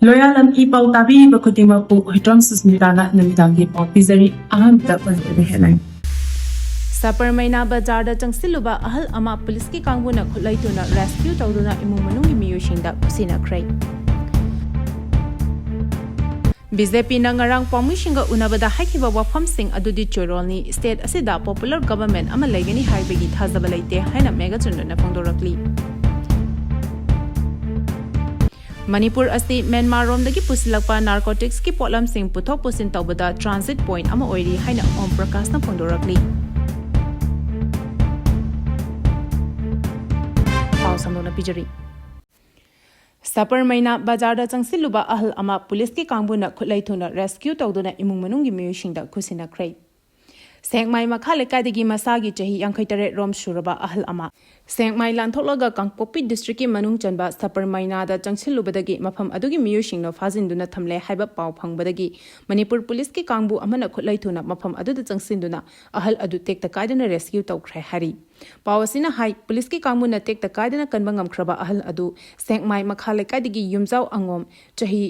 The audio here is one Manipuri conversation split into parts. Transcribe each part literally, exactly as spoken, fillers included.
ꯂꯣꯌꯥꯂꯝ ꯏ ꯄꯥꯎ ꯇꯥꯕꯤꯔꯤꯕ ꯈꯨꯗꯤꯡꯃꯛꯄꯨ ꯍꯨꯏꯗ꯭ꯔꯣꯝ ꯁꯨꯁꯃꯤꯇꯥꯅ ꯅꯨꯃꯤꯗꯥꯡꯒꯤ ꯄꯥꯎ ꯄꯤꯖꯔꯤ꯫ ꯑꯍꯥꯟꯕꯗ ꯄꯟꯖꯕ ꯍꯦꯠꯂꯥꯏꯟ꯫ ꯁꯄꯔꯃꯩꯅꯥ ꯕꯖꯥꯔꯗ ꯆꯪꯁꯤꯜꯂꯨꯕ ꯑꯍꯜ ꯑꯃ ꯄꯨꯂꯤꯁꯀꯤ ꯀꯥꯡꯕꯨꯅ ꯈꯨꯠꯂꯥꯏ ꯊꯨꯅ ꯔꯦꯁꯀ꯭ꯌꯨ ꯇꯧꯗꯨꯅ ꯏꯃꯨꯡ ꯃꯅꯨꯡꯒꯤ ꯃꯤꯑꯣꯏꯁꯤꯡꯗ ꯈꯨꯠꯁꯤꯟꯅꯈ꯭ꯔꯦ꯫ ꯕꯤ ꯖꯦ ꯄꯤꯅ ꯉꯔꯥꯡ ꯄꯥꯎꯃꯤꯁꯤꯡꯒ ꯎꯅꯕꯗ ꯍꯥꯏꯈꯤꯕ ꯋꯥꯐꯝꯁꯤꯡ ꯑꯗꯨꯗꯤ ꯆꯣꯏꯔꯣꯜꯅꯤ꯫ ꯁ꯭ꯇꯦꯠ ꯑꯁꯤꯗ ꯄꯣꯄꯨꯂꯔ ꯒꯚꯔꯟꯃꯦꯟꯠ ꯑꯃ ꯂꯩꯒꯅꯤ ꯍꯥꯏꯕꯒꯤ ꯊꯥꯖꯕ ꯂꯩꯇꯦ ꯍꯥꯏꯅ ꯃꯦꯘꯆꯟꯗ꯭ꯔꯅ ꯐꯣꯡꯗꯣꯔꯛꯂꯤ꯫ ꯃꯅꯤꯄꯨꯔ ꯑꯁꯤ ꯃ꯭ꯌꯥꯟꯃꯥꯔꯔꯣꯝꯗꯒꯤ ꯄꯨꯁꯤꯜꯂꯛꯄ ꯅꯥꯔꯀꯣꯇꯤꯛꯁꯀꯤ ꯄꯣꯠꯂꯝꯁꯤꯡ ꯄꯨꯊꯣꯛ ꯄꯨꯁꯤꯟ ꯇꯧꯕꯗ ꯇ꯭ꯔꯥꯟꯖꯤꯠ ꯄꯣꯏꯟꯠ ꯑꯃ ꯑꯣꯏꯔꯤ ꯍꯥꯏꯅ ꯑꯣꯝ ꯄ꯭ꯔꯀꯥꯁꯅ ꯐꯣꯡꯗꯣꯔꯛꯂꯤ꯫ ꯄꯥꯎ ꯁꯟꯗꯣꯛꯅ ꯄꯤꯖꯔꯤ꯫ ꯁꯄꯔꯃꯩꯅꯥ ꯕꯖꯥꯔꯗ ꯆꯪꯁꯤꯜꯂꯨꯕ ꯑꯍꯜ ꯑꯃ ꯄꯨꯂꯤꯁꯀꯤ ꯀꯥꯡꯕꯨꯅ ꯈꯨꯠꯂꯥꯏ ꯊꯨꯅ ꯔꯦꯁꯀ꯭ꯌꯨ ꯇꯧꯗꯨꯅ ꯏꯃꯨꯡ ꯃꯅꯨꯡꯒꯤ ꯃꯤꯑꯣꯏꯁꯤꯡꯗ ꯈꯨꯠꯁꯤꯟꯅꯈ꯭ꯔꯦ꯫ ꯁꯦꯛꯃꯥꯏ ꯃꯈꯥ ꯂꯩꯀꯥꯏꯗꯒꯤ ꯃꯁꯥꯒꯤ ꯆꯍꯤ ꯌꯥꯡꯈꯩ ꯇꯔꯦꯠ ꯔꯣꯝ ꯁꯨꯔꯕ ꯑꯍꯜ ꯑꯃ ꯁꯦꯛꯃꯥꯏ ꯂꯥꯟꯊꯣꯛꯂꯒ ꯀꯥꯡꯄꯣꯛꯄꯤ ꯗꯤꯁꯇ꯭ꯔꯤꯛꯀꯤ ꯃꯅꯨꯡ ꯆꯟꯕ ꯁꯄꯔꯃꯩꯅꯥꯗ ꯆꯪꯁꯤꯜꯂꯨꯕꯗꯒꯤ ꯃꯐꯝ ꯑꯗꯨꯒꯤ ꯃꯤꯑꯣꯏꯁꯤꯡꯅ ꯐꯥꯖꯤꯟꯗꯨꯅ ꯊꯝꯂꯦ ꯍꯥꯏꯕ ꯄꯥꯎ ꯐꯪꯕꯗꯒꯤ ꯃꯅꯤꯄꯨꯔ ꯄꯨꯂꯤꯁꯀꯤ ꯀꯥꯡꯕꯨ ꯑꯃꯅ ꯈꯨꯠꯂꯥꯏ ꯊꯨꯅ ꯃꯐꯝ ꯑꯗꯨꯗ ꯆꯪꯁꯤꯟꯗꯨꯅ ꯑꯍꯜ ꯑꯗꯨ ꯇꯦꯛꯇ ꯀꯥꯏꯗꯅ ꯔꯦꯁꯀ꯭ꯌꯨ ꯇꯧꯈ꯭ꯔꯦ ꯍꯥꯏꯔꯤ꯫ ꯄꯥꯎ ꯑꯁꯤꯅ ꯍꯥꯏ, ꯄꯨꯂꯤꯁꯀꯤ ꯀꯥꯡꯕꯨꯅ ꯇꯦꯛꯇ ꯀꯥꯏꯗꯅ ꯀꯟꯕ ꯉꯝꯈ꯭ꯔꯕ ꯑꯍꯜ ꯑꯗꯨ ꯁꯦꯛꯃꯥꯏ ꯃꯈꯥ ꯂꯩꯀꯥꯏꯗꯒꯤ ꯌꯨꯝꯖꯥꯎ ꯑꯉꯣꯝ, ꯆꯍꯤ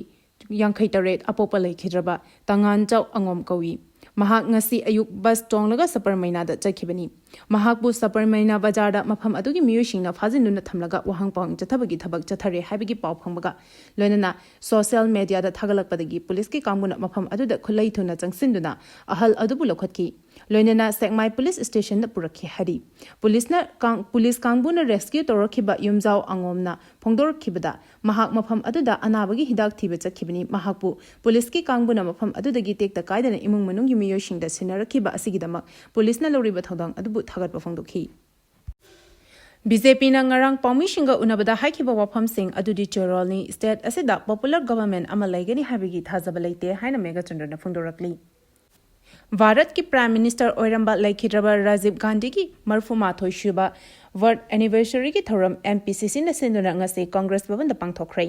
ꯌꯥꯡꯈꯩ ꯇꯔꯦꯠ, ꯑꯄꯣꯛꯄ ꯂꯩꯈꯤꯗ꯭ꯔꯕ ꯇꯉꯥꯟꯆꯧ ꯑꯉꯣꯝ ꯀꯧꯏ꯫ ꯃꯍꯥꯛ ꯉꯁꯤ ꯑꯌꯨꯛ ꯕꯁ ꯇꯣꯡꯂꯒ ꯁꯄꯔꯃꯩꯅꯥꯗ ꯆꯠꯈꯤꯕꯅꯤ꯫ ꯃꯍꯥꯛꯄꯨ ꯁꯄꯔꯃꯩꯅꯥ ꯕꯖꯥꯔꯗ ꯃꯐꯝ ꯑꯗꯨꯒꯤ ꯃꯤꯑꯣꯏꯁꯤꯡꯅ ꯐꯥꯖꯤꯟꯗꯨꯅ ꯊꯝꯂꯒ ꯋꯥꯍꯪ ꯄꯥꯎꯍꯪ ꯆꯠꯊꯕꯒꯤ ꯊꯕꯛ ꯆꯠꯊꯔꯦ ꯍꯥꯏꯕꯒꯤ ꯄꯥꯎ ꯐꯪꯕꯒ ꯂꯣꯏꯅꯅ ꯁꯣꯁꯤꯌꯦꯜ ꯃꯦꯗꯤꯌꯥꯗ ꯊꯥꯒꯠꯂꯛꯄꯗꯒꯤ ꯄꯨꯂꯤꯁꯀꯤ ꯀꯥꯡꯕꯨꯅ ꯃꯐꯝ ꯑꯗꯨꯗ ꯈꯨꯠꯂꯥꯏ ꯊꯨꯅ ꯆꯪꯁꯤꯟꯗꯨꯅ ꯑꯍꯜ ꯑꯗꯨꯕꯨ ꯂꯧꯈꯠꯈꯤ꯫ ꯂꯣꯏꯅꯅ ꯁꯦꯛꯃꯥꯏ ꯄꯨꯂꯤꯁ ꯁ꯭ꯇꯦꯁꯟꯗ ꯄꯨꯔꯛꯈꯤ ꯍꯥꯏꯔꯤ꯫ ꯄꯨꯂꯤꯁꯅ ꯀꯥꯡ-, ꯄꯨꯂꯤꯁ ꯀꯥꯡꯕꯨꯅ ꯔꯦꯁꯀ꯭ꯌꯨ ꯇꯧꯔꯛꯈꯤꯕ ꯌꯨꯝꯖꯥꯎ ꯑꯉꯣꯝꯅ ꯐꯣꯡꯗꯣꯔꯛꯈꯤꯕꯗ, ꯃꯍꯥꯛ ꯃꯐꯝ ꯑꯗꯨꯗ ꯑꯅꯥꯕꯒꯤ ꯍꯤꯗꯥꯛ ꯊꯤꯕ ꯆꯠꯈꯤꯕꯅꯤ꯫ ꯃꯍꯥꯛꯄꯨ ꯄꯨꯂꯤꯁꯀꯤ ꯀꯥꯡꯕꯨꯅ ꯃꯐꯝ ꯑꯗꯨꯗꯒꯤ ꯇꯦꯛꯇ ꯀꯥꯏꯗꯅ ꯏꯃꯨꯡ ꯃꯅꯨꯡꯒꯤ ꯃꯤꯑꯣꯏꯁꯤꯡꯗ ꯁꯤꯟꯅꯔꯛꯈꯤꯕ ꯑꯁꯤꯒꯤꯗꯃꯛ ꯄꯨꯂꯤꯁꯅ ꯂꯧꯔꯤꯕ ꯊꯧꯗꯥꯡ ꯑꯗꯨꯕꯨ ꯊꯥꯒꯠꯄ ꯐꯣꯡꯗꯣꯛꯈꯤ꯫ ꯕꯤ ꯖꯦ ꯄꯤꯅ ꯉꯔꯥꯡ ꯄꯥꯎꯃꯤꯁꯤꯡꯒ ꯎꯅꯕꯗ ꯍꯥꯏꯈꯤꯕ ꯋꯥꯐꯝꯁꯤꯡ ꯑꯗꯨꯗꯤ ꯆꯣꯏꯔꯣꯜꯅꯤ꯫ ꯁ꯭ꯇꯦꯠ ꯑꯁꯤꯗ ꯄꯣꯄꯨꯂꯔ ꯒꯚꯔꯟꯃꯦꯟꯠ ꯑꯃ ꯂꯩꯒꯅꯤ ꯍꯥꯏꯕꯒꯤ ꯊꯥꯖꯕ ꯂꯩꯇꯦ ꯍꯥꯏꯅ ꯃꯦꯘꯆꯟꯗ꯭ꯔꯅ ꯐꯣꯡꯗꯣꯔꯛꯂꯤ꯫ ꯚꯥꯔꯠꯀꯤ ꯄ꯭ꯔꯥꯏꯝ ꯃꯤꯅꯤꯁꯇꯔ ꯑꯣꯏꯔꯝꯕ ꯂꯩꯈꯤꯗ꯭ꯔꯕ ꯔꯥꯖꯤꯕ ꯒꯥꯟꯙꯤꯒꯤ ꯃꯔꯤꯐꯨ ꯃꯥꯊꯣꯏ ꯁꯨꯕ ꯕꯔꯊ ꯑꯦꯅꯤꯚꯔꯁꯔꯤꯒꯤ ꯊꯧꯔꯝ ꯑꯦꯝ ꯄꯤ ꯁꯤ ꯁꯤꯅ ꯁꯤꯟꯗꯨꯅ ꯉꯁꯤ ꯀꯪꯒ꯭ꯔꯦꯁ ꯚꯕꯟꯗ ꯄꯥꯡꯊꯣꯛꯈ꯭ꯔꯦ꯫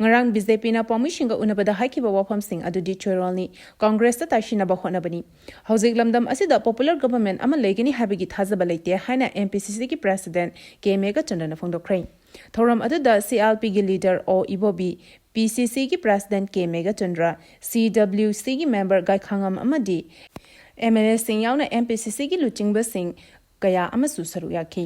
ꯉꯔꯥꯡ ꯕꯤ ꯖꯦ ꯄꯤꯅ ꯄꯥꯎꯃꯤꯁꯤꯡꯒ ꯎꯅꯕꯗ ꯍꯥꯏꯈꯤꯕ ꯋꯥꯐꯝꯁꯤꯡ ꯑꯗꯨꯗꯤ ꯆꯣꯏꯔꯣꯜꯅꯤ, ꯀꯪꯒ꯭ꯔꯦꯁꯇ ꯇꯥꯏꯁꯤꯟꯅꯕ ꯍꯣꯠꯅꯕꯅꯤ꯫ ꯍꯧꯖꯤꯛ ꯂꯝꯗꯝ ꯑꯁꯤꯗ ꯄꯣꯄꯨꯂꯔ ꯒꯚꯔꯟꯃꯦꯟꯠ ꯑꯃ ꯂꯩꯒꯅꯤ ꯍꯥꯏꯕꯒꯤ ꯊꯥꯖꯕ ꯂꯩꯇꯦ ꯍꯥꯏꯅ ꯑꯦꯝ ꯄꯤ ꯁꯤ ꯁꯤꯒꯤ ꯄ꯭ꯔꯦꯁꯤꯗꯦꯟꯠ ꯀꯦ ꯃꯦꯘꯆꯟꯗ꯭ꯔꯅ ꯐꯣꯡꯗꯣꯛꯈ꯭ꯔꯦ꯫ ꯊꯧꯔꯝ ꯑꯗꯨꯗ ꯁꯤ ꯑꯥꯔ ꯄꯤꯒꯤ ꯂꯤꯗꯔ ꯑꯣ ꯏꯕꯣꯕꯤ, ꯄꯤ ꯁꯤ ꯁꯤꯒꯤ President ꯀꯦ ꯃꯦꯘꯆꯟꯗ꯭ꯔ, ꯁꯤ ꯗꯕ꯭ꯂꯤꯎ ꯁꯤꯒꯤ member ꯒꯥꯏꯈꯥꯉꯝ ꯑꯃꯗꯤ ꯑꯦꯝ ꯑꯦꯜ ꯑꯦꯁꯤꯡ ꯌꯥꯎꯅ ꯑꯦꯝ ꯄꯤ ꯁꯤ ꯁꯤꯒꯤ ꯂꯨꯆꯤꯡꯕꯁꯤꯡ ꯀꯌꯥ ꯑꯃꯁꯨ ꯁꯔꯨꯛ ꯌꯥꯈꯤ꯫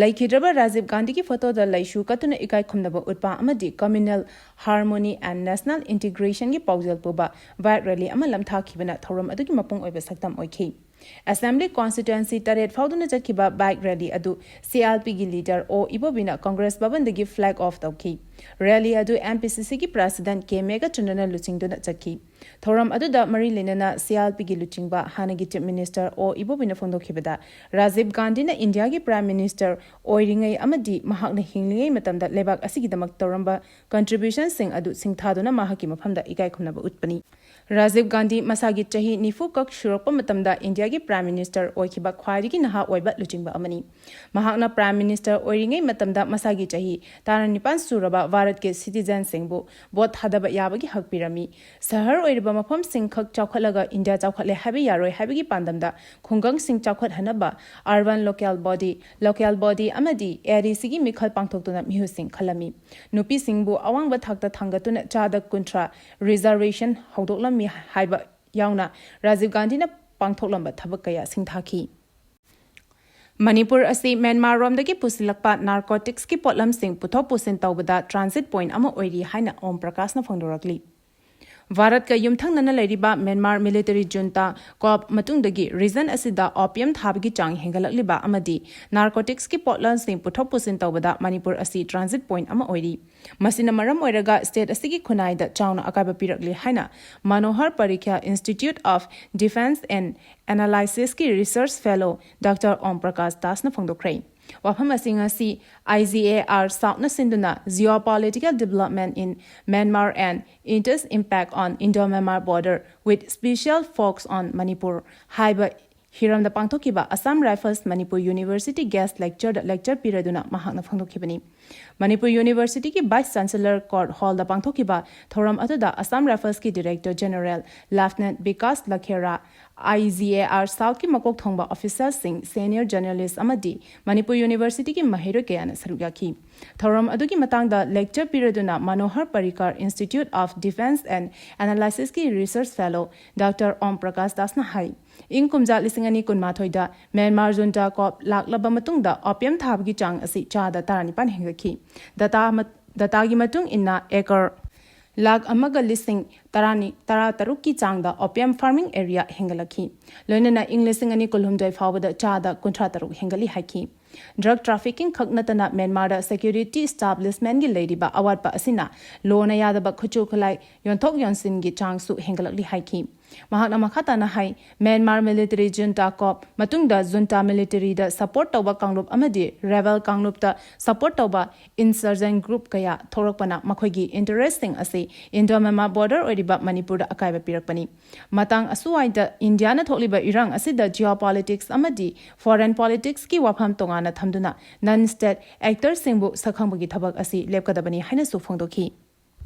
ꯂꯩꯈꯤꯗ꯭ꯔꯕ ꯔꯥꯖꯤꯕ ꯒꯥꯟꯙꯤꯒꯤ ꯐꯣꯇꯣꯗ ꯂꯩꯁꯨ ꯀꯠꯇꯨꯅ ꯏꯀꯥꯏ ꯈꯨꯝꯅꯕ ꯎꯠꯄ ꯑꯃꯗꯤ Communal Harmony and National Integrationꯒꯤ ꯄꯥꯎꯖꯦꯜ ꯄꯨꯕ bike rally ꯑꯃ ꯂꯝꯊꯥꯈꯤꯕꯅ ꯊꯧꯔꯝ ꯑꯗꯨꯒꯤ ꯃꯄꯨꯡ ꯑꯣꯏꯕ ꯁꯛꯇꯝ ꯑꯣꯏꯈꯤ꯫ Assembly constituency ꯇꯔꯦꯠ ꯐꯥꯎꯗꯨꯅ ꯆꯠꯈꯤꯕ bike rally ꯑꯗꯨ ꯁꯤ ꯑꯦꯜ ꯄꯤꯒꯤ leader ꯑꯣ ꯏꯕꯣꯕꯤꯅ Congress ꯚꯕꯟꯗꯒꯤ flag off ꯇꯧꯈꯤ꯫ Rally ꯑꯗꯨ ꯑꯦꯝ ꯄꯤ ꯁꯤ ꯁꯤꯒꯤ President ꯀꯦ ꯃꯦꯘꯆꯟꯗ꯭ꯔꯅ ꯂꯨꯆꯤꯡꯗꯨꯅ ꯆꯠꯈꯤ꯫ ꯊꯧꯔꯝ ꯑꯗꯨꯗ ꯃꯔꯤ ꯂꯩꯅꯅ ꯁꯤ ꯑꯦꯜ ꯄꯤꯒꯤ ꯂꯨꯆꯤꯡꯕ ꯍꯥꯟꯅꯒꯤ Chief Minister ꯑꯣ ꯏꯕꯣꯕꯤꯅ ꯐꯣꯡꯗꯣꯛꯈꯤꯕꯗ, ꯔꯥꯖꯤꯕ ꯒꯥꯟꯙꯤꯅ ꯏꯟꯗꯤꯌꯥꯒꯤ Prime Minister ꯑꯣꯏꯔꯤꯉꯩ ꯑꯃꯗꯤ ꯃꯍꯥꯛꯅ ꯍꯤꯡꯂꯤꯉꯩ ꯃꯇꯝꯗ ꯂꯩꯕꯥꯛ ꯑꯁꯤꯒꯤꯗꯃꯛ ꯇꯧꯔꯝꯕ contributionꯁꯤꯡ ꯑꯗꯨ ꯁꯤꯡꯊꯥꯗꯨꯅ ꯃꯍꯥꯛꯀꯤ ꯃꯐꯝꯗ ꯏꯀꯥꯏ ꯈꯨꯝꯅꯕ ꯎꯠꯄꯅꯤ꯫ ꯔꯥꯖꯤꯕ ꯒꯥꯟꯙꯤ ꯃꯁꯥꯒꯤ ꯆꯍꯤ ꯅꯤꯐꯨ ꯀꯛ ꯁꯨꯔꯛꯄ ꯃꯇꯝꯗ ꯏꯟꯗꯤꯌꯥꯒꯤ Prime Minister ꯑꯣꯏꯈꯤꯕ ꯈ꯭ꯋꯥꯏꯗꯒꯤ ꯅꯍꯥ ꯑꯣꯏꯕ ꯂꯨꯆꯤꯡꯕ ꯑꯃꯅꯤ꯫ ꯃꯍꯥꯛꯅ Prime Minister ꯑꯣꯏꯔꯤꯉꯩ ꯃꯇꯝꯗ ꯃꯁꯥꯒꯤ ꯆꯍꯤ ꯇꯔꯥꯅꯤꯄꯥꯟ ꯁꯨꯔꯕ ꯚꯥꯔꯠꯀꯤ citizenꯁꯤꯡꯕꯨ vote ꯊꯥꯗꯕ ꯌꯥꯕꯒꯤ ꯍꯛ ꯄꯤꯔꯝꯃꯤ꯫ ꯁꯍꯔ ꯑꯣꯏꯔꯤꯕ ꯃꯐꯝꯁꯤꯡ ꯈꯛ ꯆꯥꯎꯈꯠꯂꯒ ꯏꯟꯗꯤꯌꯥ ꯆꯥꯎꯈꯠꯂꯦ ꯍꯥꯏꯕ ꯌꯥꯔꯣꯏ ꯍꯥꯏꯕꯒꯤ ꯄꯥꯟꯗꯝꯗ ꯈꯨꯡꯒꯪꯁꯤꯡ ꯆꯥꯎꯈꯠꯍꯟꯅꯕ urban local body, local body ꯑꯃꯗꯤ ꯑꯦ ꯗꯤ ꯁꯤꯒꯤ ꯃꯤꯈꯜ ꯄꯥꯡꯊꯣꯛꯇꯨꯅ ꯃꯤꯍꯨꯠꯁꯤꯡ ꯈꯜꯂꯝꯃꯤ꯫ ꯅꯨꯄꯤꯁꯤꯡꯕꯨ ꯑꯋꯥꯡꯕ ꯊꯥꯛꯇ ꯊꯥꯡꯒꯠꯇꯨꯅ ꯆꯥꯗ ꯀꯨꯟꯊ꯭ꯔꯥ reservation ꯍꯧꯗꯣꯛꯂꯝꯃꯤ ꯍꯥꯏꯕ ꯌꯥꯎꯅ ꯔꯥꯖꯤꯕ ꯒꯥꯟꯙꯤꯅ ꯄꯥꯡꯊꯣꯛꯂꯝꯕ ꯊꯕꯛ ꯀꯌꯥ ꯁꯤꯡꯊꯥꯈꯤ꯫ ꯃꯅꯤꯄꯨꯔ ꯑꯁꯤ ꯃ꯭ꯌꯥꯟꯃꯥꯔꯔꯣꯝꯗꯒꯤ ꯄꯨꯁꯤꯜꯂꯛꯄ narcoticsꯀꯤ ꯄꯣꯠꯂꯝꯁꯤꯡ ꯄꯨꯊꯣꯛ ꯄꯨꯁꯤꯟ ꯇꯧꯕꯗ transit point ꯑꯃ ꯑꯣꯏꯔꯤ ꯍꯥꯏꯅ ꯑꯣꯝ ꯄ꯭ꯔꯀꯥꯁꯅ ꯐꯣꯡꯗꯣꯔꯛꯂꯤ꯫ ꯚꯥꯔꯠꯀ ꯌꯨꯝꯊꯪꯅꯅ ꯂꯩꯔꯤꯕ ꯃ꯭ꯌꯥꯟꯃꯥꯔ military junta coup ꯃꯇꯨꯡꯗꯒꯤ region ꯑꯁꯤꯗ opium ꯊꯥꯕꯒꯤ ꯆꯥꯡ ꯍꯦꯟꯒꯠꯂꯛꯂꯤꯕ ꯑꯃꯗꯤ narcoticsꯀꯤ ꯄꯣꯠꯂꯝꯁꯤꯡ ꯄꯨꯊꯣꯛ ꯄꯨꯁꯤꯟ ꯇꯧꯕꯗ ꯃꯅꯤꯄꯨꯔ ꯑꯁꯤ transit point ꯑꯃ ꯑꯣꯏꯔꯤ꯫ ꯃꯁꯤꯅ ꯃꯔꯝ ꯑꯣꯏꯔꯒ state ꯑꯁꯤꯒꯤ ꯈꯨꯟꯅꯥꯏꯗ ꯆꯥꯎꯅ ꯑꯀꯥꯏꯕ ꯄꯤꯔꯛꯂꯤ ꯍꯥꯏꯅ ꯃꯅꯣꯍꯔ ꯄꯔꯤꯈ꯭ꯌꯥ Institute of Defence and Analysisꯀꯤ research fellow Doctor ꯑꯣꯝ ꯄ꯭ꯔꯀꯥꯁ ꯗꯥꯁꯅ ꯐꯣꯡꯗꯣꯛꯈ꯭ꯔꯦ꯫ ꯋꯥꯐꯝ ꯑꯁꯤ ꯉꯁꯤ I G A R Southꯅ ꯁꯤꯟꯗꯨꯅ Geopolitical Development in Myanmar and Its Impact on Indo-Myanmar Border with Special Focus on Manipur ꯍꯥꯏꯕ ꯍꯤꯔꯝꯗ ꯄꯥꯡꯊꯣꯛꯈꯤꯕ Assam Rifles Manipur University Guest Lectureꯗ lecture ꯄꯤꯔꯗꯨꯅ ꯃꯍꯥꯛꯅ ꯐꯣꯡꯗꯣꯛꯈꯤꯕꯅꯤ꯫ ꯃꯅꯤꯄꯨꯔ ꯌꯨꯅꯤꯚꯔꯁꯤꯇꯤꯒꯤ Vice Chancellor Court Hallꯗ ꯄꯥꯡꯊꯣꯛꯈꯤꯕ ꯊꯧꯔꯝ ꯑꯗꯨꯗ Assam Riflesꯀꯤ Director General Lieutenant Vikas Lakhera, I G A R Southꯀꯤ ꯃꯀꯣꯛ ꯊꯣꯡꯕ officerꯁꯤꯡ, senior journalist ꯑꯃꯗꯤ ꯃꯅꯤꯄꯨꯔ ꯌꯨꯅꯤꯚꯔꯁꯤꯇꯤꯒꯤ ꯃꯍꯩꯔꯣꯏ ꯀꯌꯥꯅ ꯁꯔꯨꯛ ꯌꯥꯈꯤ꯫ ꯊꯧꯔꯝ ꯑꯗꯨꯒꯤ ꯃꯇꯥꯡꯗ lecture ꯄꯤꯔꯗꯨꯅ Manohar Parrikar Institute of Defence and Analysisꯀꯤ research fellow Doctor Om Prakash Dasꯅ ꯍꯥꯏ, ꯏꯪ ꯀꯨꯝꯖꯥ ꯂꯤꯁꯤꯡ ꯑꯅꯤ ꯀꯨꯟꯃꯥꯊꯣꯏꯗ ꯃ꯭ꯌꯥꯟꯃꯥꯔ junta coup ꯂꯥꯛꯂꯕ ꯃꯇꯨꯡꯗ opium ꯊꯥꯕꯒꯤ ꯆꯥꯡ ꯑꯁꯤ ꯆꯥꯗ ꯇꯔꯥꯅꯤꯄꯥꯟ ꯍꯦꯟꯒꯠꯈꯤ꯫ Data ꯃ-, dataꯒꯤ ꯃꯇꯨꯡ ꯏꯟꯅ acre ꯂꯥꯈ ꯑꯃꯒ ꯂꯤꯁꯤꯡ ꯇꯔꯥꯅꯤ-, ꯇꯔꯥꯇꯔꯨꯛꯀꯤ ꯆꯥꯡꯗ opium farming area ꯍꯦꯟꯒꯠꯂꯛꯈꯤ꯫ ꯂꯣꯏꯅꯅ ꯏꯪ ꯂꯤꯁꯤꯡ ꯑꯅꯤ ꯀꯨꯟꯍꯨꯝꯗꯣꯏ ꯐꯥꯎꯕꯗ ꯆꯥꯗ ꯀꯨꯟꯊ꯭ꯔꯥ ꯇꯔꯨꯛ ꯍꯦꯟꯒꯠꯂꯤ ꯍꯥꯏꯈꯤ꯫ Drug trafficking ꯈꯛ ꯅꯠꯇꯅ ꯃ꯭ꯌꯥꯟꯃꯥꯔꯗ security establishmentꯀꯤ ꯂꯩꯔꯤꯕ ꯑꯋꯥꯠꯄ ꯑꯁꯤꯅ ꯂꯣꯅ ꯌꯥꯗꯕ ꯈꯨꯠꯁꯨ ꯈꯨꯠꯂꯥꯏ ꯌꯣꯟꯊꯣꯛ ꯌꯣꯟꯁꯤꯟꯒꯤ ꯆꯥꯡꯁꯨ ꯍꯦꯟꯒꯠꯂꯛꯂꯤ ꯍꯥꯏꯈꯤ꯫ ꯃꯍꯥꯛꯅ ꯃꯈꯥ ꯇꯥꯅ ꯍꯥꯏ, ꯃ꯭ꯌꯥꯟꯃꯥꯔ military junta coup ꯃꯇꯨꯡꯗ junta militaryꯗ support ꯇꯧꯕ ꯀꯥꯡꯂꯨꯞ ꯑꯃꯗꯤ rebel ꯀꯥꯡꯂꯨꯞꯇ support ꯇꯧꯕ insurgent group ꯀꯌꯥ ꯊꯣꯛꯂꯛꯄꯅ ꯃꯈꯣꯏꯒꯤ interestꯁꯤꯡ ꯑꯁꯤ Indo-Myanmar border ꯑꯣꯏꯔꯤꯕ ꯃꯅꯤꯄꯨꯔꯗ ꯑꯀꯥꯏꯕ ꯄꯤꯔꯛꯄꯅꯤ꯫ ꯃꯇꯥꯡ ꯑꯁꯨꯋꯥꯏꯗ ꯏꯟꯗꯤꯌꯥꯅ ꯊꯣꯛꯂꯤꯕ ꯏꯔꯥꯡ ꯑꯁꯤꯗ geopolitics ꯑꯃꯗꯤ foreign politicsꯀꯤ ꯋꯥꯐꯝ ꯇꯣꯉꯥꯟꯅ ꯊꯝꯗꯨꯅ non-state actorꯁꯤꯡꯕꯨ ꯁꯛꯈꯪꯕꯒꯤ ꯊꯕꯛ ꯑꯁꯤ ꯂꯦꯞꯀꯗꯕꯅꯤ ꯍꯥꯏꯅꯁꯨ ꯐꯣꯡꯗꯣꯛꯈꯤ꯫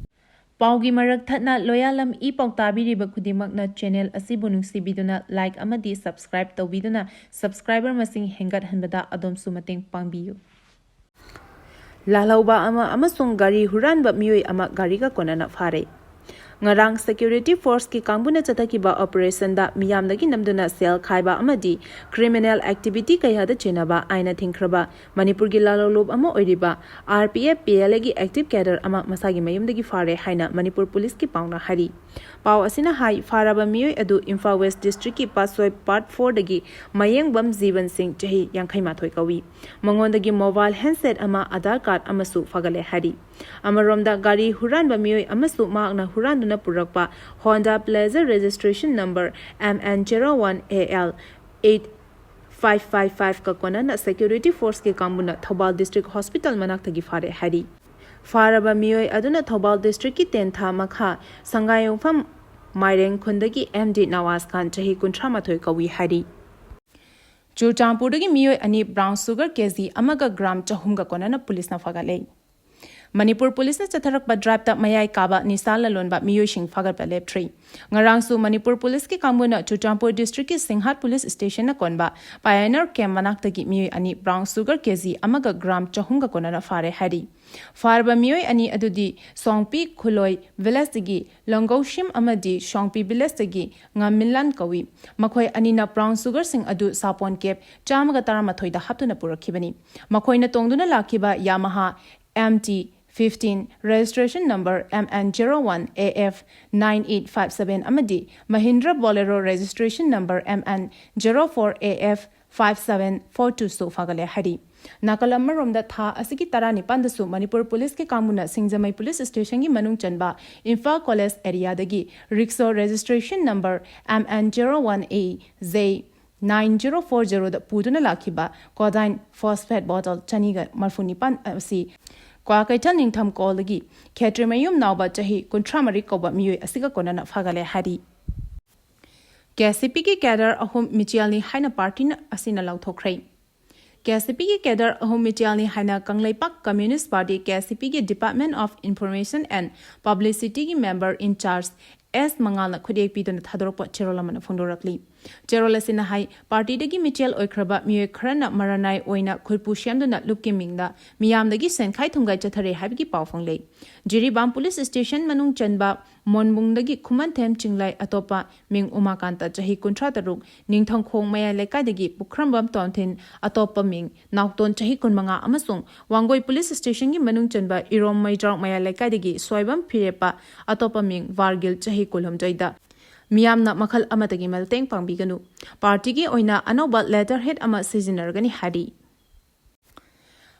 ꯄꯥꯎꯒꯤ ꯃꯔꯛ ꯊꯠꯅ ꯂꯣꯌꯥꯂꯝ ꯏ ꯄꯥꯎ ꯇꯥꯕꯤꯔꯤꯕ ꯈꯨꯗꯤꯡꯃꯛꯅ channel ꯑꯁꯤꯕꯨ ꯅꯨꯡꯁꯤꯕꯤꯗꯨꯅ like ꯑꯃꯗꯤ subscribe ꯇꯧꯕꯤꯗꯨꯅ subscriber ꯃꯁꯤꯡ ꯍꯦꯟꯒꯠꯍꯟꯕꯗ ꯑꯗꯣꯝꯁꯨ ꯃꯇꯦꯡ ꯄꯥꯡꯕꯤꯌꯨ꯫ ꯂꯥꯜꯍꯧꯕ ꯑꯃ ꯑꯃꯁꯨꯡ ꯒꯥꯔꯤ ꯍꯨꯔꯥꯟꯕ ꯃꯤꯑꯣꯏ ꯑꯃ ꯒꯥꯔꯤꯒ ꯀꯣꯟꯅꯅ ꯐꯥꯔꯦ꯫ ꯉꯔꯥꯡ security forceꯀꯤ ꯀꯥꯡꯕꯨꯅ ꯆꯠꯊꯈꯤꯕ operationꯗ ꯃꯤꯌꯥꯝꯗꯒꯤ ꯅꯝꯗꯨꯅ ꯁꯦꯜ ꯈꯥꯏꯕ ꯑꯃꯗꯤ criminal activity ꯀꯌꯥꯗ ꯆꯦꯟꯅꯕ ꯑꯥꯏꯟꯅ ꯊꯤꯡꯈ꯭ꯔꯕ ꯃꯅꯤꯄꯨꯔꯒꯤ ꯂꯥꯂꯣꯡꯂꯨꯞ ꯑꯃ ꯑꯣꯏꯔꯤꯕ R P F P L Aꯒꯤ active cadre ꯑꯃ ꯃꯁꯥꯒꯤ ꯃꯌꯨꯝꯗꯒꯤ ꯐꯥꯔꯦ ꯍꯥꯏꯅ ꯃꯅꯤꯄꯨꯔ ꯄꯨꯂꯤꯁꯀꯤ ꯄꯥꯎꯅ ꯍꯥꯏꯔꯤ꯫ ꯄꯥꯎ ꯑꯁꯤꯅ ꯍꯥꯏ, ꯐꯥꯔꯕ ꯃꯤꯑꯣꯏ ꯑꯗꯨ ꯏꯝꯐꯥꯜ West districtꯀꯤ ꯄꯥꯠꯁꯣꯏ Part fourꯗꯒꯤ ꯃꯌꯦꯡꯕꯝ ꯖꯤꯕꯟ ꯁꯤꯡ, ꯆꯍꯤ ꯌꯥꯡꯈꯩ ꯃꯥꯊꯣꯏ ꯀꯧꯏ꯫ ꯃꯉꯣꯟꯗꯒꯤ mobile handset ꯑꯃ, Aadhaar card ꯑꯃꯁꯨ ꯐꯥꯒꯠꯂꯦ ꯍꯥꯏꯔꯤ꯫ ꯑꯃꯔꯣꯝꯗ, ꯒꯥꯔꯤ ꯍꯨꯔꯥꯟꯕ ꯃꯤꯑꯣꯏ ꯑꯃꯁꯨ ꯃꯍꯥꯛꯅ ꯍꯨꯔꯥꯟꯗꯨꯅ ꯄꯨꯔꯛꯄ Honda Pleasure registration number M N zero one A L eight five five five ꯀ ꯀꯣꯟꯅꯅ security forceꯀꯤ ꯀꯥꯡꯕꯨꯅ ꯊꯧꯕꯥꯜ district hospital ꯃꯅꯥꯛꯇꯒꯤ ꯐꯥꯔꯦ ꯍꯥꯏꯔꯤ꯫ ꯐꯥꯔꯕ ꯃꯤꯑꯣꯏ ꯑꯗꯨꯅ ꯊꯧꯕꯥꯜ districtꯀꯤ ꯇꯦꯟꯊꯥ ꯃꯈꯥ ꯁꯪꯒꯥꯏꯌꯨꯝꯐꯝ ꯃꯥꯏꯔꯦꯡ ꯈꯨꯟꯗꯒꯤ M D ꯅꯋꯥꯖ ꯈꯥꯟ, ꯆꯍꯤ ꯀꯨꯟꯊ꯭ꯔꯥ ꯃꯥꯊꯣꯏ ꯀꯧꯏ ꯍꯥꯏꯔꯤ꯫ ꯆꯨꯔꯆꯥꯟꯄꯨꯔꯗꯒꯤ ꯃꯤꯑꯣꯏ ꯑꯅꯤ ꯕ꯭ꯔꯥꯎꯟ ꯁꯨꯒꯔ ꯀꯦꯖꯤ ꯑꯃꯒ ꯒ꯭ꯔꯥꯝ ꯆꯍꯨꯝꯒ ꯀꯣꯟꯅꯅ ꯄꯨꯂꯤꯁꯅ ꯐꯥꯒꯠꯂꯦ꯫ ꯃꯅꯤꯄꯨꯔ ꯄꯨꯂꯤꯁꯅ ꯆꯠꯊꯔꯛꯄ ꯗ꯭ꯔꯥꯏꯕꯇ ꯃꯌꯥꯏ ꯀꯥꯕ ꯅꯤꯁꯥ ꯂꯂꯣꯟꯕ ꯃꯤꯑꯣꯏꯁꯤꯡ ꯐꯥꯒꯠꯄ ꯂꯦꯞꯇ꯭ꯔꯤ꯫ ꯉꯔꯥꯡꯁꯨ ꯃꯅꯤꯄꯨꯔ ꯄꯨꯂꯤꯁꯀꯤ ꯀꯥꯡꯕꯨꯅ ꯆꯨꯔꯆꯥꯟꯄꯨꯔ ꯗꯤꯁꯇ꯭ꯔꯤꯛꯀꯤ ꯁꯤꯡꯍꯥꯠ ꯄꯨꯂꯤꯁ ꯁ꯭ꯇꯦꯁꯟꯅ ꯀꯣꯟꯕ ꯄꯥꯏꯑꯅꯔ ꯀꯦꯝ ꯃꯅꯥꯛꯇꯒꯤ ꯃꯤꯑꯣꯏ ꯑꯅꯤ ꯕ꯭ꯔꯥꯎꯟ ꯁꯨꯒꯔ ꯀꯦꯖꯤ ꯑꯃꯒ ꯒ꯭ꯔꯥꯝ ꯆꯍꯨꯝꯒ ꯀꯣꯟꯅꯅ ꯐꯥꯔꯦ ꯍꯥꯏꯔꯤ꯫ ꯐꯥꯔꯕ ꯃꯤꯑꯣꯏ ꯑꯅꯤ ꯑꯗꯨꯗꯤ ꯁꯣꯡꯄꯤ ꯈꯨꯂꯣꯏ ꯚꯤꯂꯦꯖꯇꯒꯤ ꯂꯣꯡꯒꯧꯁꯤꯝ ꯑꯃꯗꯤ ꯁꯣꯡꯄꯤ ꯚꯤꯂꯦꯖꯇꯒꯤ ꯉꯥꯃꯤꯂꯥꯟ ꯀꯧꯏ꯫ ꯃꯈꯣꯏ ꯑꯅꯤꯅ ꯕ꯭ꯔꯥꯎꯟ ꯁꯨꯒꯔꯁꯤꯡ ꯑꯗꯨ ꯁꯥꯄꯣꯟ ꯀꯦꯞ ꯆꯥꯝꯃꯒ ꯇꯔꯥꯃꯥꯊꯣꯏꯗ ꯍꯥꯞꯇꯨꯅ ꯄꯨꯔꯛꯈꯤꯕꯅꯤ꯫ ꯃꯈꯣꯏꯅ ꯇꯣꯡꯗꯨꯅ ꯂꯥꯛꯈꯤꯕ ꯌꯥꯃꯥꯍꯥ M T fifteen, registration number M N zero one A F nine eight five seven ꯑꯃꯗꯤ ꯃꯍꯤꯟꯗ꯭ꯔ ꯕꯣꯂꯦꯔꯣ, registration number M N zero four A F five seven four two ꯁꯨ ꯐꯥꯒꯠꯂꯦ ꯍꯥꯏꯔꯤ꯫ ꯅꯥꯀꯜ ꯑꯃꯔꯣꯝꯗ, ꯊꯥ ꯑꯁꯤꯒꯤ ꯇꯔꯥꯅꯤꯄꯥꯟꯗꯁꯨ ꯃꯅꯤꯄꯨꯔ ꯄꯨꯂꯤꯁꯀꯤ ꯀꯥꯡꯕꯨꯅ ꯁꯤꯡꯖꯃꯩ ꯄꯨꯂꯤꯁ ꯁ꯭ꯇꯦꯁꯟꯒꯤ ꯃꯅꯨꯡ ꯆꯟꯕ ꯏꯝꯐꯥꯜ ꯀꯣꯂꯦꯖ ꯑꯦꯔꯤꯌꯥꯗꯒꯤ rickshaw, registration number M N zero one A J nine zero four zero ꯗ ꯄꯨꯗꯨꯅ ꯂꯥꯛꯈꯤꯕ ꯀꯣꯗꯥꯏꯟ ꯐꯣꯁꯐꯦꯠ ꯕꯣꯇꯜ ꯆꯅꯤꯒ ꯃꯔꯐꯨ ꯅꯤꯄꯥꯟ ꯑꯁꯤ ꯀ꯭ꯋꯥꯀꯩꯊꯦꯜ ꯅꯤꯡꯊꯝꯀꯣꯜꯗꯒꯤ ꯈꯦꯇ꯭ꯔꯤꯃꯌꯨꯝ ꯅꯥꯎꯕ ꯆꯍꯤ ꯀꯨꯟꯊ꯭ꯔꯥ ꯃꯔꯤ ꯀꯧꯕ ꯃꯤꯑꯣꯏ ꯑꯁꯤꯒ ꯀꯣꯟꯅꯅ ꯐꯥꯒꯠꯂꯦ ꯍꯥꯏꯔꯤ꯫ ꯀꯦ ꯁꯤ ꯄꯤꯒꯤ ꯀꯦꯗꯔ ꯑꯍꯨꯝ ꯃꯤꯆꯦꯜꯅꯤ ꯍꯥꯏꯅ ꯄꯥꯔꯇꯤ ꯑꯁꯤꯅ ꯂꯥꯎꯊꯣꯛꯈ꯭ꯔꯦ꯫ ꯀꯦ ꯁꯤ ꯄꯤꯒꯤ ꯀꯦꯗꯔ ꯑꯍꯨꯝ ꯃꯤꯆꯦꯜꯅꯤ ꯍꯥꯏꯅ Kangleipak communist party, K C ꯄꯤꯒꯤ Department of Information and Publicity ꯒꯤ member in charge ꯑꯦꯁ ꯃꯉꯥꯜꯅ ꯈꯨꯠꯌꯦꯛ ꯄꯤꯗꯨꯅ ꯊꯥꯗꯣꯔꯛꯄ ꯆꯦꯔꯣꯜ ꯑꯃꯅ ꯐꯣꯡꯗꯣꯔꯛꯂꯤ꯫ ꯆꯦꯔꯣꯜ ꯑꯁꯤꯅ ꯍꯥꯏ, ꯄꯥꯔꯇꯤꯗꯒꯤ ꯃꯤꯆꯦꯜ ꯑꯣꯏꯈ꯭ꯔꯕ ꯃꯤꯑꯣꯏ ꯈꯔꯅ ꯃꯔꯥꯅꯥꯏ ꯑꯣꯏꯅ ꯈꯨꯠꯄꯨ ꯁꯦꯝꯗꯨꯅ ꯂꯨꯞꯀꯤ ꯃꯤꯡꯗ ꯃꯤꯌꯥꯝꯗꯒꯤ ꯁꯦꯟꯈꯥꯏ ꯊꯨꯝꯈꯥꯏ ꯆꯠꯊꯔꯦ ꯍꯥꯏꯕꯒꯤ ꯄꯥꯎ ꯐꯪꯂꯦ꯫ ꯖꯤꯔꯤꯕꯥꯝ ꯄꯨꯂꯤꯁ ꯁ꯭ꯇꯦꯁꯟ ꯃꯅꯨꯡ ꯆꯟꯕ ꯃꯣꯟꯕꯨꯡꯗꯒꯤ ꯈꯨꯃꯟꯊꯦꯝ ꯆꯤꯡꯂꯩ, ꯑꯇꯣꯞꯄ ꯃꯤꯡ ꯎꯃꯥꯀꯥꯟꯇ, ꯆꯍꯤ ꯀꯨꯟꯊ꯭ꯔꯥ ꯇꯔꯨꯛ, ꯅꯤꯡꯊꯧꯈꯣꯡ ꯃꯌꯥꯏ ꯂꯩꯀꯥꯏꯗꯒꯤ ꯄꯨꯈ꯭ꯔꯝꯕꯝ ꯇꯣꯟꯊꯤꯟ, ꯑꯇꯣꯞꯄ ꯃꯤꯡ ꯅꯥꯎꯇꯣꯟ, ꯆꯍꯤ ꯀꯨꯟꯃꯉꯥ, ꯑꯃꯁꯨꯡ ꯋꯥꯡꯒꯣꯏ ꯄꯨꯂꯤꯁ ꯁ꯭ꯇꯦꯁꯟꯒꯤ ꯃꯅꯨꯡ ꯆꯟꯕ ꯏꯔꯣꯝ ꯃꯩꯖ꯭ꯔꯥꯎ ꯃꯌꯥꯏ ꯂꯩꯀꯥꯏꯗꯒꯤ ꯁꯣꯏꯕꯝ ꯐꯤꯔꯦꯞꯄ, ꯑꯇꯣꯞꯄ ꯃꯤꯡ ꯋꯥꯔꯒꯤꯜ, ꯆꯍꯤ ꯀꯨꯟꯍꯨꯝꯗꯣꯏꯗ꯫ ꯃꯤꯌꯥꯝꯅ ꯃꯈꯜ ꯑꯃꯠꯇꯒꯤ ꯃꯇꯦꯡ ꯄꯥꯡꯕꯤꯒꯅꯨ꯫ ꯄꯥꯔꯇꯤꯒꯤ ꯑꯣꯏꯅ ꯑꯅꯧꯕ letterhead ꯑꯃ ꯁꯤꯖꯤꯟꯅꯔꯒꯅꯤ ꯍꯥꯏꯔꯤ꯫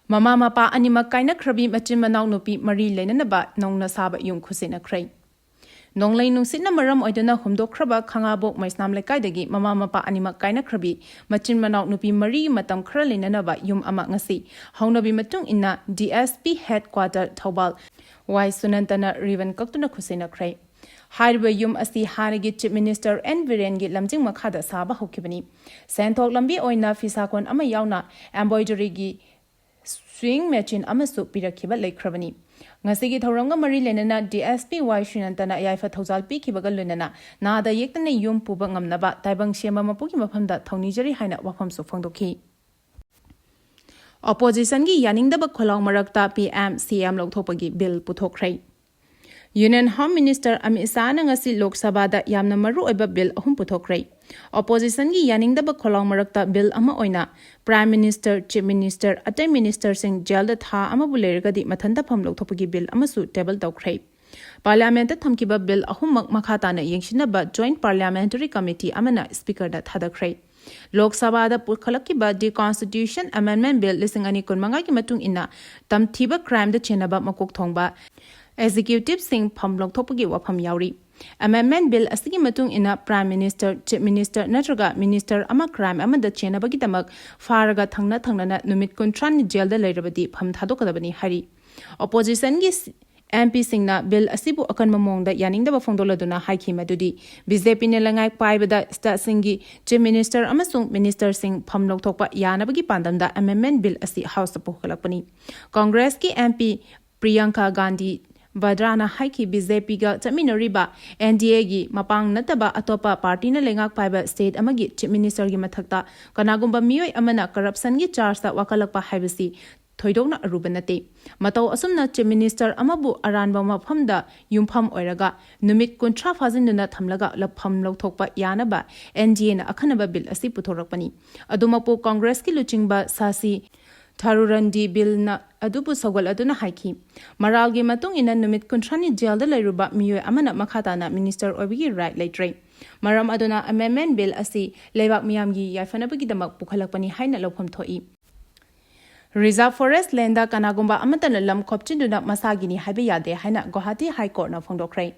ꯃꯃꯥ ꯃꯄꯥ ꯑꯅꯤꯃꯛ ꯀꯥꯏꯅꯈ꯭ꯔꯕꯤ ꯃꯆꯤꯟ ꯃꯅꯥꯎ ꯅꯨꯄꯤ ꯃꯔꯤ ꯂꯩꯅꯅꯕ ꯅꯧꯅ ꯁꯥꯕ ꯌꯨꯝ ꯈꯨꯠꯁꯤꯟꯅꯈ꯭ꯔꯦ꯫ ꯅꯣꯡꯂꯩ ꯅꯨꯡꯁꯤꯠꯅ ꯃꯔꯝ ꯑꯣꯏꯗꯨꯅ ꯍꯨꯝꯗꯣꯛꯈ꯭ꯔꯕ ꯈꯥꯉꯕꯣꯛ ꯃꯩꯁꯅꯥꯝ ꯂꯩꯀꯥꯏꯗꯒꯤ ꯃꯃꯥ ꯃꯄꯥ ꯑꯅꯤꯃꯛ ꯀꯥꯏꯅꯈ꯭ꯔꯕꯤ ꯃꯆꯤꯟ ꯃꯅꯥꯎ ꯅꯨꯄꯤ ꯃꯔꯤ ꯃꯇꯝ ꯈꯔ ꯂꯩꯅꯅꯕ ꯌꯨꯝ ꯑꯃ ꯉꯁꯤ ꯍꯧꯅꯕꯤ ꯃꯇꯨꯡ ꯏꯟꯅ D S P headquarter Thoubal ꯋꯥꯏ ꯁꯨꯅꯟꯇꯅ ribbon ꯀꯛꯇꯨꯅ ꯈꯨꯠꯁꯤꯟꯅꯈ꯭ꯔꯦ꯫ ꯍꯥꯏꯔꯤꯕ ꯌꯨꯝ ꯑꯁꯤ ꯍꯥꯟꯅꯒꯤ Chief Minister N ꯕꯤꯔꯦꯟꯒꯤ ꯂꯝꯖꯤꯡ ꯃꯈꯥꯗ ꯁꯥꯕ ꯍꯧꯈꯤꯕꯅꯤ꯫ ꯁꯦꯟꯊꯣꯛ ꯂꯝꯕꯤ ꯑꯣꯏꯅ ꯐꯤꯁꯥꯀꯣꯟ ꯑꯃ ꯌꯥꯎꯅ embroideryꯒꯤ sewing machine ꯑꯃꯁꯨ ꯄꯤꯔꯛꯈꯤꯕ ꯂꯩꯈ꯭ꯔꯕꯅꯤ꯫ ꯉꯁꯤꯒꯤ ꯊꯧꯔꯝꯒ ꯃꯔꯤ ꯂꯩꯅꯅ D S P Y ꯁ꯭ꯔꯤꯅꯟꯇꯅ ꯌꯥꯏꯐ ꯊꯧꯖꯥꯜ ꯄꯤꯈꯤꯕꯒ ꯂꯣꯏꯅꯅ ꯅꯥꯗ ꯌꯦꯛꯇꯅ ꯌꯨꯝ ꯄꯨꯕ ꯉꯝꯅꯕ ꯇꯥꯏꯕꯪ ꯁꯦꯝꯕ ꯃꯄꯨꯒꯤ ꯃꯐꯝꯗ ꯊꯧꯅꯤꯖꯔꯤ ꯍꯥꯏꯅ ꯋꯥꯐꯝꯁꯨ ꯐꯣꯡꯗꯣꯛꯈꯤ꯫ Oppositionꯒꯤ ꯌꯥꯅꯤꯡꯗꯕ ꯈꯣꯜꯂꯥꯎ ꯃꯔꯛꯇ P M C M ꯂꯧꯊꯣꯛꯄꯒꯤ bill ꯄꯨꯊꯣꯛꯈ꯭ꯔꯦ꯫ Union Home Minister Amit ꯁꯥꯍꯅ ꯉꯁꯤ ꯂꯣꯛ ꯁꯚꯥꯗ ꯌꯥꯝꯅ ꯃꯔꯨꯑꯣꯏꯕ bill ꯑꯍꯨꯝ ꯄꯨꯊꯣꯛꯈ꯭ꯔꯦ꯫ Oppositionꯒꯤ ꯌꯥꯅꯤꯡꯗꯕ ꯈꯣꯜꯂꯥꯎ ꯃꯔꯛꯇ bill ꯑꯃ ꯑꯣꯏꯅ Prime Minister, Chief Minister, ꯑꯇꯩ ministerꯁꯤꯡ jailꯗ ꯊꯥ ꯑꯃꯕꯨ ꯂꯩꯔꯒꯗꯤ ꯃꯊꯟꯇ ꯐꯝ ꯂꯧꯊꯣꯛꯄꯒꯤ bill ꯑꯃꯁꯨ table ꯇꯧꯈ꯭ꯔꯦ꯫ Parliamentꯇ ꯊꯝꯈꯤꯕ bill ꯑꯍꯨꯝꯃꯛ ꯃꯈꯥ ꯇꯥꯅ ꯌꯦꯡꯁꯤꯟꯅꯕ Joint Parliamentary Committee ꯑꯃꯅ Speakerꯗ ꯊꯥꯗꯈ꯭ꯔꯦ꯫ ꯂꯣꯛ ꯁꯚꯥꯗ ꯄꯨꯈꯠꯂꯛꯈꯤꯕ The Constitution Amendment Bill ꯂꯤꯁꯤꯡ ꯑꯅꯤ ꯀꯨꯟꯃꯉꯥꯒꯤ ꯃꯇꯨꯡ ꯏꯟꯅ ꯇꯝꯊꯤꯕ crimeꯗ ꯆꯦꯟꯅꯕ ꯃꯀꯣꯛ ꯊꯣꯡꯕ executiveꯁꯤꯡ ꯐꯝ ꯂꯧꯊꯣꯛꯄꯒꯤ ꯋꯥꯐꯝ ꯌꯥꯎꯔꯤ꯫ Amendment Bill ꯑꯁꯤꯒꯤ ꯃꯇꯨꯡ ꯏꯟꯅ Prime Minister, Chief Minister ꯅꯠꯇ꯭ꯔꯒ minister ꯑꯃ crime ꯑꯃꯗ ꯆꯦꯟꯅꯕꯒꯤꯗꯃꯛ ꯐꯥꯔꯒ ꯊꯪꯅ ꯊꯪꯅꯅ ꯅꯨꯃꯤꯠ ꯀꯨꯟꯊ꯭ꯔꯥꯅꯤ jailꯗ ꯂꯩꯔꯕꯗꯤ ꯐꯝ ꯊꯥꯗꯣꯛꯀꯗꯕꯅꯤ ꯍꯥꯏꯔꯤ꯫ Oppositionꯒꯤ ꯁꯤ-, MPꯁꯤꯡꯅ bill ꯑꯁꯤꯕꯨ ꯑꯀꯟꯕ ꯃꯑꯣꯡꯗ ꯌꯥꯅꯤꯡꯗꯕ ꯐꯣꯡꯗꯣꯛꯂꯗꯨꯅ ꯍꯥꯏꯈꯤ ꯃꯗꯨꯗꯤ BJPꯅ ꯂꯩꯉꯥꯛ ꯄꯥꯏꯕꯗ stateꯁꯤꯡꯒꯤ Chief Minister ꯑꯃꯁꯨꯡ ministerꯁꯤꯡ ꯐꯝ ꯂꯧꯊꯣꯛꯄ ꯌꯥꯅꯕꯒꯤ ꯄꯥꯟꯗꯝꯗ amendment bill ꯑꯁꯤ Houseꯇ ꯄꯨꯈꯠꯂꯛꯄꯅꯤ꯫ Congressꯀꯤ MP ꯄ꯭ꯔꯤꯌꯪꯀꯥ ꯒꯥꯟꯙꯤ ꯚꯗ꯭ꯔꯥꯅ ꯍꯥꯏꯈꯤ, BJPꯒ ꯆꯠꯃꯤꯟꯅꯔꯤꯕ NDAꯒꯤ ꯃꯄꯥꯡ ꯅꯠꯇꯕ ꯑꯇꯣꯞꯄ partyꯅ ꯂꯩꯉꯥꯛ ꯄꯥꯏꯕ state ꯑꯃꯒꯤ Chief Ministerꯒꯤ ꯃꯊꯛꯇ ꯀꯅꯥꯒꯨꯝꯕ ꯃꯤꯑꯣꯏ ꯑꯃꯅ corruptionꯒꯤ chargeꯇ ꯋꯥꯀꯠꯂꯛꯄ ꯍꯥꯏꯕꯁꯤ ꯊꯣꯏꯗꯣꯛꯅ ꯑꯔꯨꯕ ꯅꯠꯇꯦ꯫ ꯃꯇꯧ ꯑꯁꯨꯝꯅ Chief Minister ꯑꯃꯕꯨ ꯑꯔꯥꯟꯕ ꯃꯐꯝꯗ ꯌꯨꯝꯐꯝ ꯑꯣꯏꯔꯒ ꯅꯨꯃꯤꯠ ꯀꯨꯟꯊ꯭ꯔꯥ ꯐꯥꯖꯤꯟꯗꯨꯅ ꯊꯝꯂꯒ ꯂꯐꯝ ꯂꯧꯊꯣꯛꯄ ꯌꯥꯅꯕ NDAꯅ ꯑꯈꯟꯅꯕ bill ꯑꯁꯤ ꯄꯨꯊꯣꯔꯛꯄꯅꯤ꯫ ꯑꯗꯨꯃꯛꯄꯨ Congressꯀꯤ ꯂꯨꯆꯤꯡꯕ ꯁꯥꯁꯤ ꯊꯥꯔꯨꯔꯟꯗꯤ billꯅ ꯑꯗꯨꯕꯨ ꯁꯧꯒꯠꯂꯗꯨꯅ ꯍꯥꯏꯈꯤ, ꯃꯔꯥꯜꯒꯤ ꯃꯇꯨꯡ ꯏꯟꯅ ꯅꯨꯃꯤꯠ ꯀꯨꯟꯊ꯭ꯔꯥꯅꯤ jailꯗ ꯂꯩꯔꯨꯕ ꯃꯤꯑꯣꯏ ꯑꯃꯅ ꯃꯈꯥ ꯇꯥꯅ minister ꯑꯣꯏꯕꯒꯤ right ꯂꯩꯇ꯭ꯔꯦ꯫ ꯃꯔꯝ ꯑꯗꯨꯅ amendment bill ꯑꯁꯤ ꯂꯩꯕꯥꯛ ꯃꯤꯌꯥꯝꯒꯤ ꯌꯥꯏꯐꯅꯕꯒꯤꯗꯃꯛ ꯄꯨꯈꯠꯂꯛꯄꯅꯤ ꯍꯥꯏꯅ ꯂꯧꯐꯝ ꯊꯣꯛꯏ꯫ Reserve Forest landꯗ ꯀꯅꯥꯒꯨꯝꯕ ꯑꯃꯠꯇꯅ ꯂꯝ ꯈꯣꯞꯆꯤꯟꯗꯨꯅ ꯃꯁꯥꯒꯤꯅꯤ ꯍꯥꯏꯕ ꯌꯥꯗꯦ ꯍꯥꯏꯅ Guwahati High Courtꯅ ꯐꯣꯡꯗꯣꯛꯈ꯭ꯔꯦ꯫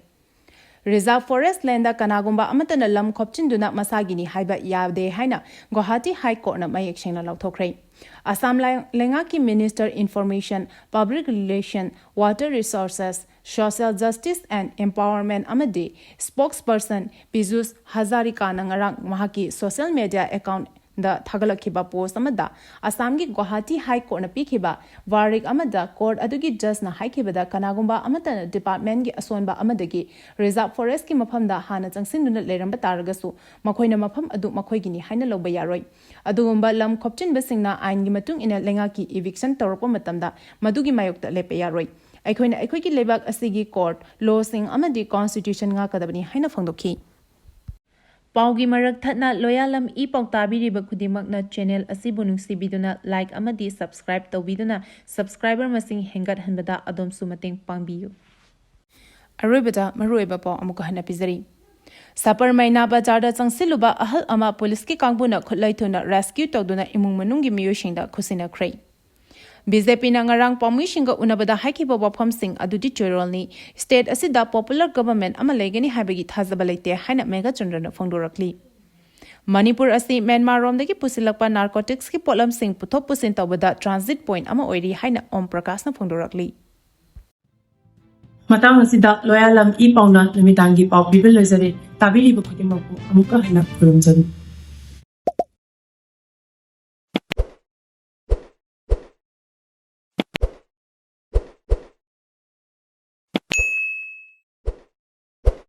Reserve Forest landꯗ ꯀꯅꯥꯒꯨꯝꯕ ꯑꯃꯠꯇꯅ ꯂꯝ ꯈꯣꯞꯆꯤꯟꯗꯨꯅ ꯃꯁꯥꯒꯤꯅꯤ ꯍꯥꯏꯕ ꯌꯥꯗꯦ ꯍꯥꯏꯅ Guwahati High Courtꯅ ꯃꯌꯦꯛ ꯁꯦꯡꯅ ꯂꯥꯎꯊꯣꯛꯈ꯭ꯔꯦ꯫ ꯑꯁꯥꯝ ꯂꯩ-, ꯂꯩꯉꯥꯛꯀꯤ Minister Information, Public Relation, Water Resources, Social Justice and Empowerment ꯑꯃꯗꯤ Spokesperson ꯄꯤꯖꯨꯁ ꯍꯖꯥꯔꯤꯀꯥꯅ ꯉꯔꯥꯡ ꯃꯍꯥꯛꯀꯤ social media account ꯗ ꯊꯥꯒꯠꯂꯛꯈꯤꯕ post ꯑꯃꯗ ꯑꯁꯥꯝꯒꯤ ꯒꯨꯋꯥꯍꯥꯇꯤ High Courtꯅ ꯄꯤꯈꯤꯕ verdict ꯑꯃꯗ court ꯑꯗꯨꯒꯤ judgeꯅ ꯍꯥꯏꯈꯤꯕꯗ ꯀꯅꯥꯒꯨꯝꯕ ꯑꯃꯠꯇꯅ departmentꯀꯤ ꯑꯁꯣꯟꯕ ꯑꯃꯗꯒꯤ reserve forestꯀꯤ ꯃꯐꯝꯗ ꯍꯥꯟꯅ ꯆꯪꯁꯤꯟꯗꯨꯅ ꯂꯩꯔꯝꯕ ꯇꯥꯔꯒꯁꯨ ꯃꯈꯣꯏꯅ ꯃꯐꯝ ꯑꯗꯨ ꯃꯈꯣꯏꯒꯤꯅꯤ ꯍꯥꯏꯅ ꯂꯧꯕ ꯌꯥꯔꯣꯏ꯫ ꯑꯗꯨꯒꯨꯝꯕ ꯂꯝ ꯈꯣꯞꯆꯤꯟꯕꯁꯤꯡꯅ ꯑꯥꯏꯟꯒꯤ ꯃꯇꯨꯡ ꯏꯟꯅ ꯂꯩꯉꯥꯛꯀꯤ eviction ꯇꯧꯔꯛꯄ ꯃꯇꯝꯗ ꯃꯗꯨꯒꯤ ꯃꯥꯌꯣꯛꯇ ꯂꯦꯞꯄ ꯌꯥꯔꯣꯏ꯫ ꯑꯩꯈꯣꯏꯅ ꯑꯩꯈꯣꯏꯒꯤ ꯂꯩꯕꯥꯛ ꯑꯁꯤꯒꯤ court, lawꯁꯤꯡ ꯑꯃꯗꯤ constitution ꯉꯥꯛꯀꯗꯕꯅꯤ ꯍꯥꯏꯅ ꯐꯣꯡꯗꯣꯛꯈꯤ꯫ ꯄꯥꯎꯒꯤ ꯃꯔꯛ ꯊꯠꯅ ꯂꯣꯌꯥꯂꯝ ꯏ ꯄꯥꯎ ꯇꯥꯕꯤꯔꯤꯕ ꯈꯨꯗꯤꯡꯃꯛꯅ channel ꯑꯁꯤꯕꯨ ꯅꯨꯡꯁꯤꯕꯤꯗꯨꯅ like ꯑꯃꯗꯤ subscribe ꯇꯧꯕꯤꯗꯨꯅ subscriber ꯃꯁꯤꯡ ꯍꯦꯟꯒꯠꯍꯟꯕꯗ ꯑꯗꯣꯝꯁꯨ ꯃꯇꯦꯡ ꯄꯥꯡꯕꯤꯌꯨ꯫ ꯑꯔꯣꯏꯕꯗ ꯃꯔꯨꯑꯣꯏꯕ ꯄꯥꯎ ꯑꯃꯨꯛꯀ ꯍꯟꯅ ꯄꯤꯖꯔꯤ꯫ ꯁꯄꯔ ꯃꯩꯅꯥ ꯕꯖꯥꯔꯗ ꯆꯪꯁꯤꯜꯂꯨꯕ ꯑꯍꯜ ꯑꯃ ꯄꯨꯂꯤꯁꯀꯤ ꯀꯥꯡꯕꯨꯅ ꯈꯨꯠꯂꯥꯏ ꯊꯨꯅ rescue ꯇꯧꯗꯨꯅ ꯏꯃꯨꯡ ꯃꯅꯨꯡꯒꯤ ꯃꯤꯑꯣꯏꯁꯤꯡꯗ ꯈꯨꯠꯁꯤꯟꯅꯈ꯭ꯔꯦ꯫ ꯕꯤ ꯖꯦ ꯄꯤꯅ ꯉꯔꯥꯡ ꯄꯥꯎꯃꯤꯁꯤꯡꯒ ꯎꯅꯕꯗ ꯍꯥꯏꯈꯤꯕ ꯋꯥꯐꯝꯁꯤꯡ ꯑꯗꯨꯗꯤ ꯆꯣꯏꯔꯣꯜꯅꯤ꯫ State ꯑꯁꯤꯗ popular government ꯑꯃ ꯂꯩꯒꯅꯤ ꯍꯥꯏꯕꯒꯤ ꯊꯥꯖꯕ ꯂꯩꯇꯦ ꯍꯥꯏꯅ ꯃꯦꯘꯆꯟꯗ꯭ꯔꯅ ꯐꯣꯡꯗꯣꯔꯛꯂꯤ꯫ ꯃꯅꯤꯄꯨꯔ ꯑꯁꯤ ꯃ꯭ꯌꯥꯟꯃꯥꯔꯔꯣꯝꯗꯒꯤ ꯄꯨꯁꯤꯜꯂꯛꯄ narcoticsꯀꯤ ꯄꯣꯠꯂꯝꯁꯤꯡ ꯄꯨꯊꯣꯛ ꯄꯨꯁꯤꯟ ꯇꯧꯕꯗ transit point ꯑꯃ ꯑꯣꯏꯔꯤ ꯍꯥꯏꯅ ꯑꯣꯝ ꯄ꯭ꯔꯀꯥꯁꯅ ꯐꯣꯡꯗꯣꯔꯛꯂꯤ꯫ ꯃꯇꯥꯡ ꯑꯁꯤꯗ ꯂꯣꯌꯥꯂꯝ ꯏ ꯄꯥꯎꯅ ꯅꯨꯃꯤꯗꯥꯡꯒꯤ ꯄꯥꯎ ꯄꯤꯕ ꯂꯣꯏꯖꯔꯦ꯫ ꯇꯥꯕꯤꯔꯤꯕ ꯈꯨꯗꯤꯡꯃꯛꯄꯨ ꯑꯃꯨꯛꯀ ꯍꯟꯅ ꯈꯨꯔꯨꯝꯖꯔꯤ꯫